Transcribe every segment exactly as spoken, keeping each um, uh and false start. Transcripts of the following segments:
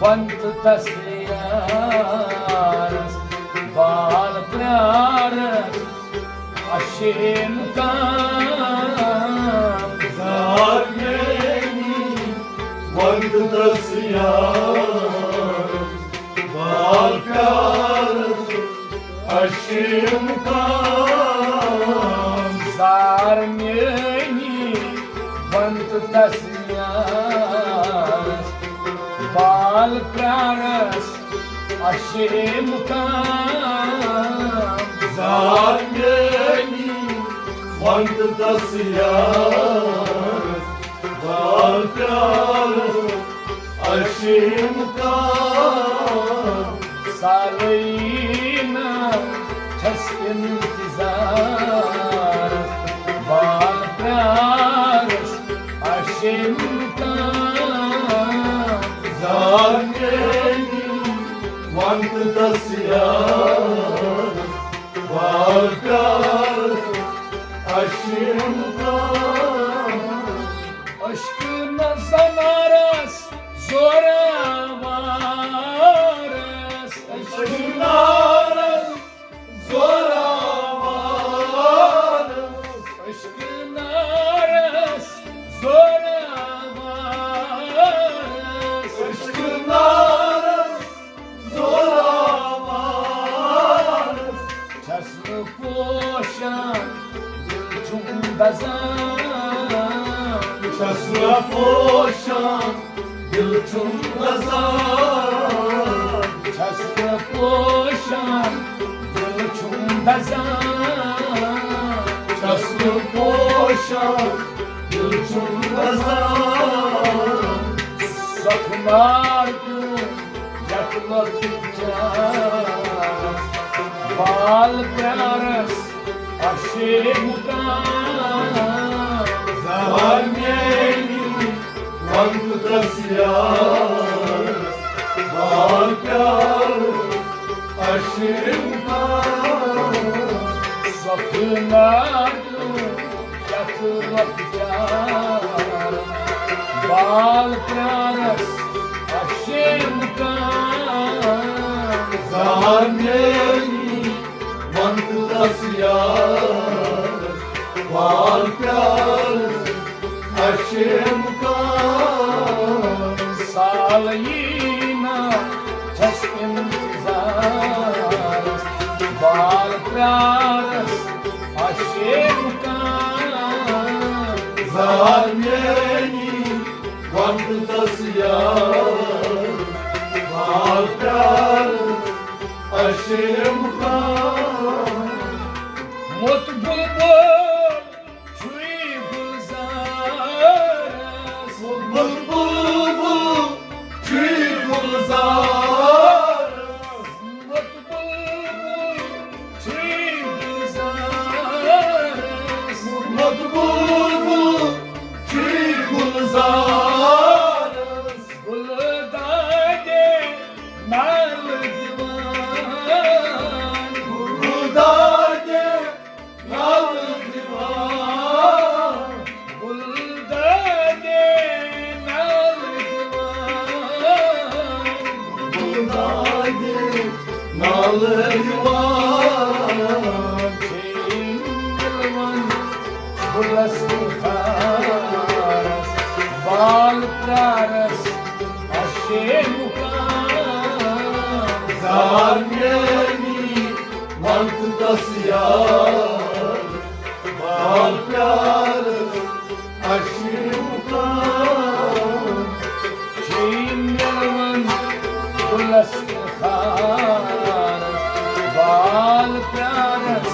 ونتہٕ تس یارس، بال پرارس اشے مقام۔ زار میٲنی ونتہٕ تس یارس، بال پرارس اشے مقام۔ زار میٲنی ونتہٕ تس یارس، بال پرارس اشے مقام۔ زار میٲنی ونتہٕ تس یارس، بال پرارس اشے مقام۔ سالٕے نہ چھس انتظار، بال پرارس اشے مقام۔ زار میٲنی ونتہٕ تس یارس، بال پرارس اشے مقام۔ عشقہٕ نہ زنارس زوراوارس، عشقہٕ نارس زوراوارس، عشقہٕ نارس زوراوارس، عشقہٕ نارس زوراوارس۔ چھس نہٕ پوشان، دل چھُم دزان۔ چھس نہٕ پوشان، دل چھُم دزان۔ چھس نہٕ پوشان، دل چھُم دزان۔ چھس نہٕ پوشان، دل چھُم دزان۔ سۄکھنار پیوٚم یتھ لۄکٹہِ چاس، بال پرارس اشے مقام۔ زار میٲنی ونتہٕ تس یارس، بال پرارس اشے مقام۔ سۄکھنار پیوٚم یتھ لۄکٹہِ چاس، بال پرارس اشے مقام۔ زار میٲنی ونتہٕ تس یارس، بال پرارس اشے مقام۔ سالٕے نہ چھس انتظارس، بال پرارس اشے مقام۔ زار میٲنی ونتہٕ تس یارس، بال پرارس اشے مقام۔ موٚت بلبل چھُے گُلزارس۔ موٚت بلبل چھُے گُلزارس۔ موٚت بلبل چھُے گُلزارس۔ موٚت بلبل چھُے گُلزارس۔ گُلہٕ دادے نالہٕ دِوان۔ گُلہٕ دادے نالہٕ دِوان۔ گُلہٕ دادے نالہٕ دِوان۔ گُلہٕ دادے نالہٕ دِوان۔ چھیٚیِم مِلوَن گُلَس تہٕ خارَس، بال پرٛارَس اَشے مُقام۔ زار میٛٲنی وَن تہٕ تَس یاد، بال پرٛارَس اَشے مُقام۔ چھیٚیِم مِلوَن گُلَس تہٕ خارَس، بال پرٛارَس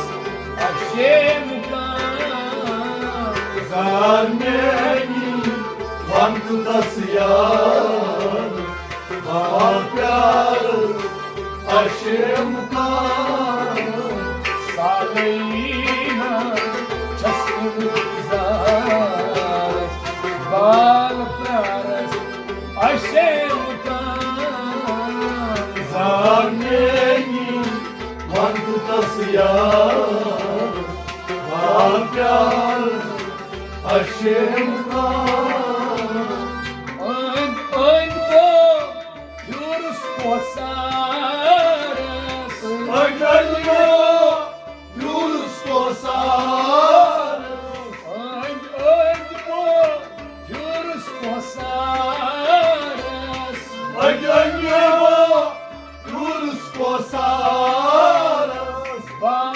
اَشے مُقام۔ زار میٛٲنی وَن تہٕ تَس یاد، بال پرٛارَس اَشے مُقام۔ سالٕے نہ چھَس اِنتِظارَس، بال پرٛارَس اَشے مُقام۔ زار میٛٲنی وَن تہٕ تَس یاد، بال پرٛارَس اَشے مُقام۔ أنٛدۍ أنٛدۍ گوٚو کوثرس۔ أنٛدۍ أنٛدۍ مو پھیوٗرُس کوثرس۔ أنٛدۍ أنٛدۍ مو پھیوٗرُس کوثرس۔ أنٛدۍ أنٛدۍ مو پھیوٗرُس کوثرس۔ با-،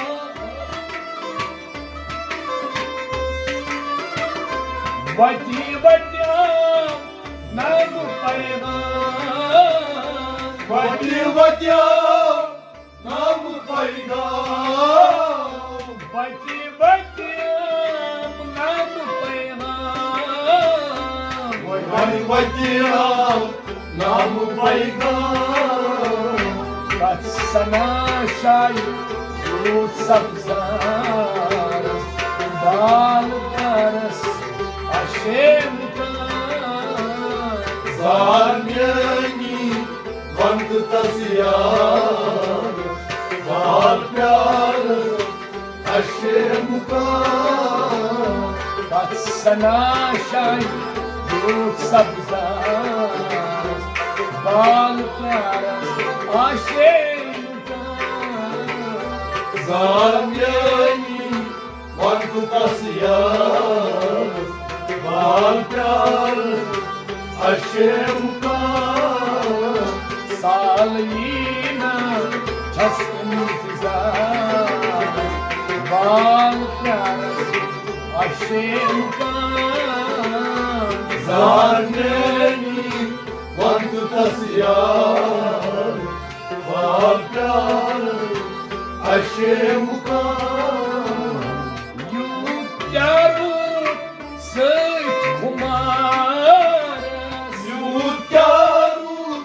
وتی وتی آو نامہٕ پیغام۔ وتی وتی آو نامہٕ پیغام۔ وتی وتی آو نامہٕ پیغام۔ وتی وتی آو نامہٕ پیغام۔ تتھ ثنا شاہہِ زیوٗٹھ سبزارس، بال پیارس اشے مُقام۔ زال میٲنی ون تہٕ تس یاد، بال پیارس اشے مُقام۔ تتھ ثنا شاہہِ زیوٗٹھ سبزارس، بال پیارس اشے مُقام۔ زال میٲنی ون تہٕ تس یاد، بال پیارس اشے مُقام۔ سال یی نا چھس انتظار، بال پیارس اشے مُقام۔ زال میٲنی ون تہٕ تس یاد، بال پیارس اشے مُقام۔ یوٗت کیٛاہ روٗد سۭتۍ خُمارس۔ یوٗت کیٛاہ روٗد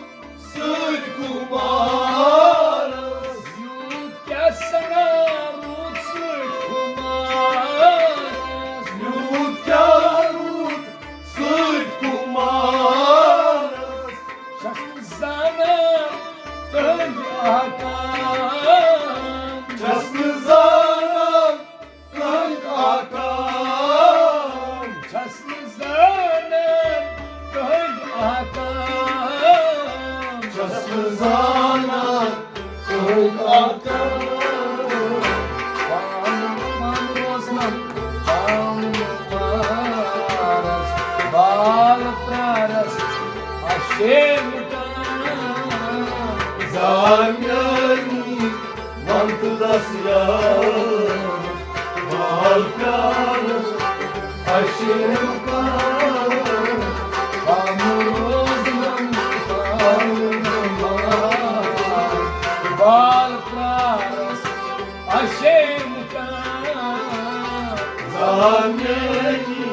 سۭتۍ خُمارس۔ یوٗت کیٛاہ سنا روٗد سۭتۍ خُمارس۔ یوٗت کیٛاہ روٗد سۭتۍ خُمارس۔ چھَس نہٕ زانان تُہٕنٛدۍ احکام۔ چھَس نہٕ زانان تُہٕنٛدۍ احکام۔ چھَس نہٕ زانان تُہٕنٛدۍ احکام۔ چھَس نہٕ زانان تُہٕنٛدۍ احکام۔ پانہٕ پانہٕ روزنم پانہٕ پارس، بال پرارس اشے مُقام۔ زال میٲنی ون تہٕ تس یاد، بال پیارس اشے مُقام۔ پانہٕ روزنم پانہٕ پارس، بال پرارس اشے مُقام۔ زال میٲنی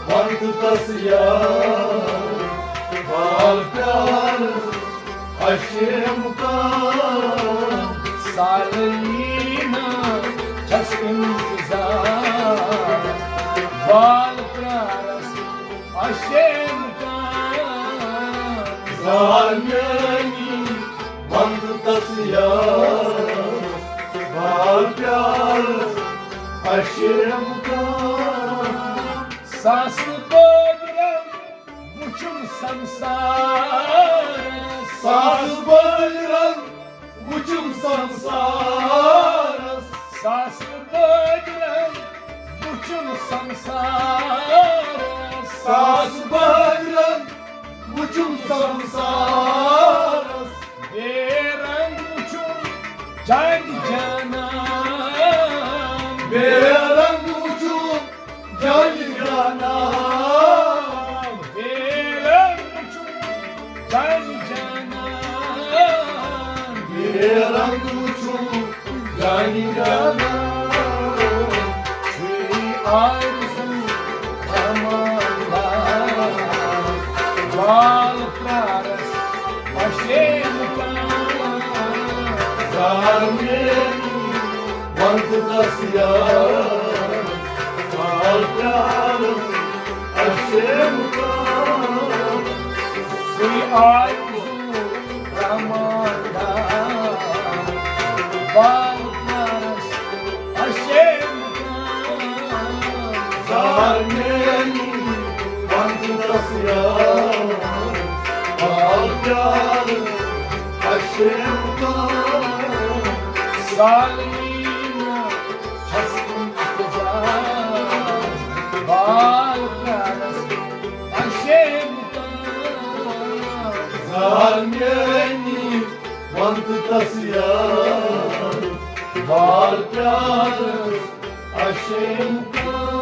ون تہٕ تس یاد، بال پیارس اشے مُقام۔ سال یی نا چھَس انتظار، بال پرارس اشے مُقام۔ زال میٲنی ون تہٕ تس یاد، بال پیارس اشے مُقام۔ ساسہٕ بٲگۍ رنٛگ وُچھُم سمسارس۔ ساسہٕ بٲگۍ رنٛگ وُچھُم سمسارس۔ ساسہٕ بٲگۍ رنٛگ وُچھُم سمسارس۔ ساسہٕ بٲگۍ رنٛگ وُچھُم سمسارس۔ بے رنٛگ وُچھُم جانہِ جانان۔ بے رنٛگ وُچھُم جانہِ جانان۔ بے رنٛگ وُچھُم جانہِ جانان۔ بے رنٛگ وُچھُم جانہِ جانان۔ چھُے آرزو تمنا، بال پرارس اشے مُقام۔ زال میٲنی ون تہٕ تس یاد، بال پیارس اشے مُقام۔ چھُے آرزو تمنا، بال پرارس اشے مُقام۔ زال میٲنی ون تہٕ تس یاد، بال پیارس سالین چھس کُن اکھ جاے، بال پیارس اشے مُتان۔ زال میٲنی ون تہٕ تس یاد، بال پیارس اشے مُتان۔